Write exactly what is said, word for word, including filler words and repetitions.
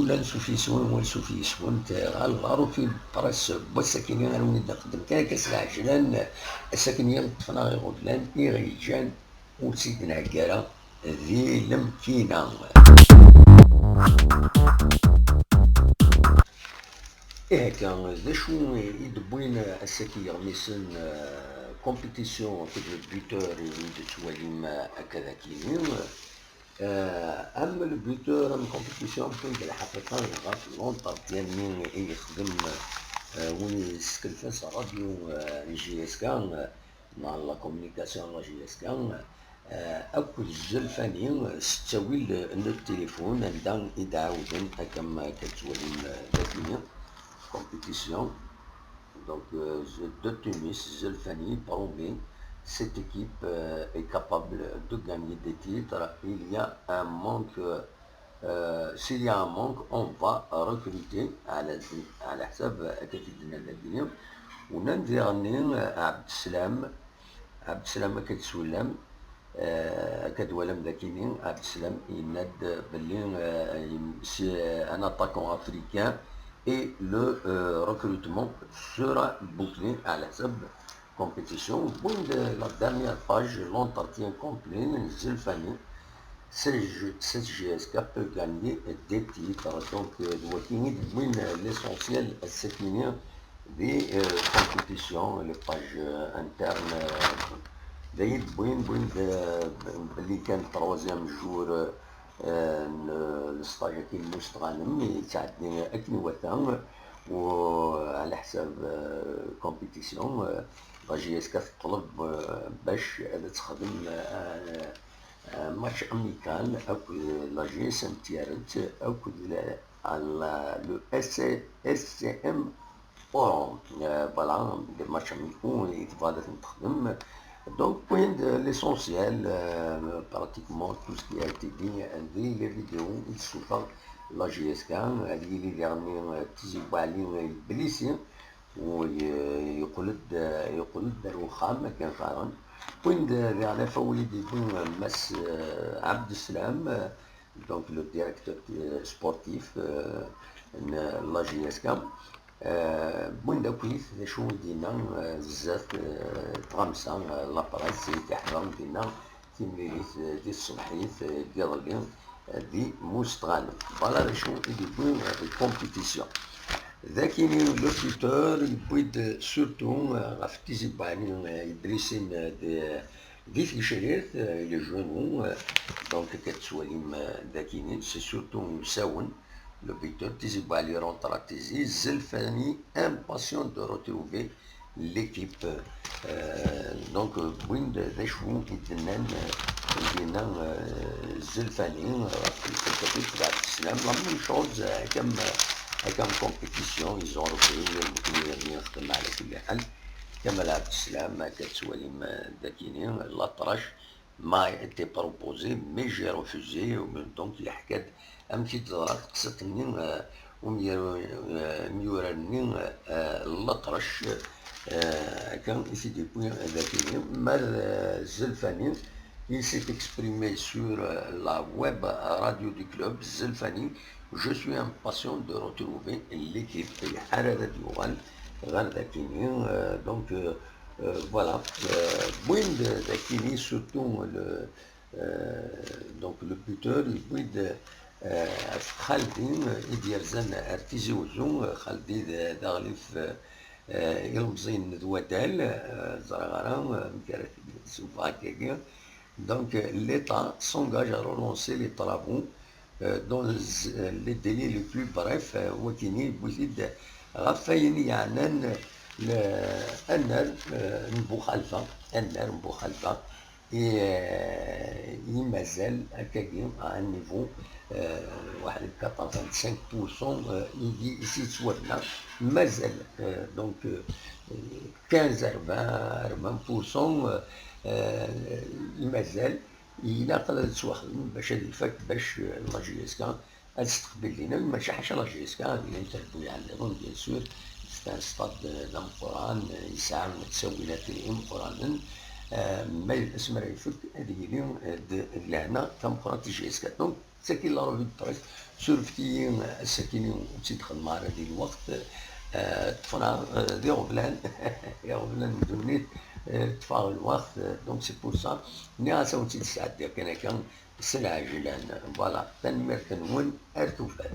Llan s ufis-wen, wal s ufis-wen, ɣer lɣar ufil pres n wass-akini ara wen-id-nqeddem kan akka s lɛejlan, ass-akini ṭṭfen-aɣ iɣeblan i ɣ-yeǧǧan ur tt-id-nheggi ara di lemkina. Ihi akka, d acu i d-wwin ass-agi yeɣmisen, eh, compétition akked le buteur i d-tettwalim akka d akini? Eh, am le buteur, am compétition, wwin-d lḥaqiqa ɣef l'entretien-nni i yexdem, eh, win yeskelfen s ṛṛadyu, eh, n J S K, eh, neɣ la communication n la J S K, eh, akked Zelfani, eh, s ttawil n tilifun anda i d-ɛawden, akka ma akka tettwalim, eh, dagi, compétition. Donc, euh, de tennis, Zelfani promet cette équipe, euh, est capable de gagner des titres. Il y a un manque, euh, s'il y a un manque, on va recruter على على حساب أكاكيد النادية. ونان ديرني عبد السلام، عبد السلام أكاكيد سولام، euh, أكاكيد ولم ذاكيني، عبد السلام يناد باللي، euh, c'est un attaquant africain et le, euh, recrutement sera bouclé على حساب compétition. Bon, de la dernière page, l'entretien complet, Zelfani, cette J S K peut gagner des titres. Donc, euh, d wayi i d-wwin, euh, l'essentiel, c'est fini, des, euh, compétitions, les pages, euh, internes, euh, d ayi d-wwin, wwin-d, euh, belli kan troisième jour, euh, n lesṭaj-agi n Mustɣanem yettɛeddi akken iwata, u ɛla ḥsab, eh, compétition, eh, la J S K teṭleb, eh, bac ad texdem, eh, eh, match amical akked la J S M Tiaret akked la, la, le S C, S C M Oran. Euh, voilà, des matchs amicaux i tebɣa ad ten-texdem. Donc, wwin-d l'essentiel, euh, pratiquement tout ce qui a été dit, euh, di les vidéos i d-tessuffeɣ la J S K, ad yili diɣenni, euh, Tizi Bouali, euh, Blissé, u ye-, yeqqel-d, euh, yeqqel-d ar wexxam akken qqaren. Wwin-d, euh, diɣen afawli d-yewwi, euh, Mass, euh, Abdeslam, euh, donc le directeur, euh, sportif, euh, n la J S K. Euh, wwin-d akkit d acu i d-yenna, euh, zdat, euh, tɣamsa, euh, la presse i d-iḥḍren dinna, timlilit, euh, di tṣebḥit, euh, n yiḍelli, euh, di Mustɣanem. Voilà d acu i d-yewwi, euh, di compétition. D akini le buteur yewwi-d surtout, euh, ɣef Tizi Bouali, euh, Idrisin, euh, di, di Ticrirt, euh, il est genou, euh, donc akka tettwalim, euh, d akini, c'est surtout usawen. Le buteur, Tizi Bouali rentre à Tizi, Zelfani impatient de retrouver l'équipe. Euh, donc, euh, wwin-d d acu i d-nnan, euh, i d-yenna, euh, Zelfani, euh, ɣef lxedma-is d Ɛebd Slam. La même chose, euh, comme, euh, comme compétition, ils ont repris, euh, على كل حال. Kamal Abdeslam, akka tettwalim, euh, d akini, l'Atrac m'a été proposé, mais j'ai refusé. Donc, yeḥka-d amek i d-teḍra teqsiṭ-nni, euh, umyaru, euh, imyurar-nni, euh, Latrac, euh, akka i t-id-yewwi d akini. Ma d, euh, Zelfani, il s'est exprimé sur, euh, la web radio du club. Zelfani, je suis impatient de retrouver l'équipe. Yeḥar ad d-yuɣal ɣer d akini, euh, donc, euh, euh, voilà. Euh, wwin-d d akini, surtout le, euh, donc le buteur, yewwi-d, euh, ɣef Xaldi, euh, i d-yerzan ar Tizi Wezzu. Euh, Xaldi d, d aɣlif, euh, euh, ilemẓiyen d wadal, euh, ẓriɣ ara, euh, amek ara t-id-sufeɣ akkagi. Donc, euh, l'État s'engage à relancer les travaux, euh, dans z-, les délais les plus brefs, euh, wakini, yewwi-t-id ɣef wayen yeɛnan le, annar, euh, n Buxalfa, annar n Buxalfa, i, euh, i mazal akkagi à un niveau, euh, واحد quatre-vingt-cinq pour cent, euh, i, i s-yettwabna, mazal, euh, donc, euh, quinze à vingt, à vingt pour cent, euh, euh, i mazal, ilaq ad yettwaxdem bac ad ifak, bac, euh, la J S K ad testeqbil dinna, maca ḥaca la J S K, llant trebbuyaɛ nniḍen, bien sûr, c'est un stade, euh, d ameqqran, euh, yesɛa ttawilat imeqqranen, ma asmi ara ifek ad yili d lehna tameqqrant i J S K. Donc, d tagi la revue de presse. Surfet-iyi ass-akini ur tt-id-xedmeɣ ara di lweqt. Ṭṭfeɣ d iɣeblan, iɣeblan n ddunit, ṭṭfeɣ lweqt. Donc c'est pour ça nniɣ-as ad wen-tt-id-sɛeddiɣ kan akka s lɛejlan. Voilà, tanemmirt-nwen, ar tufat.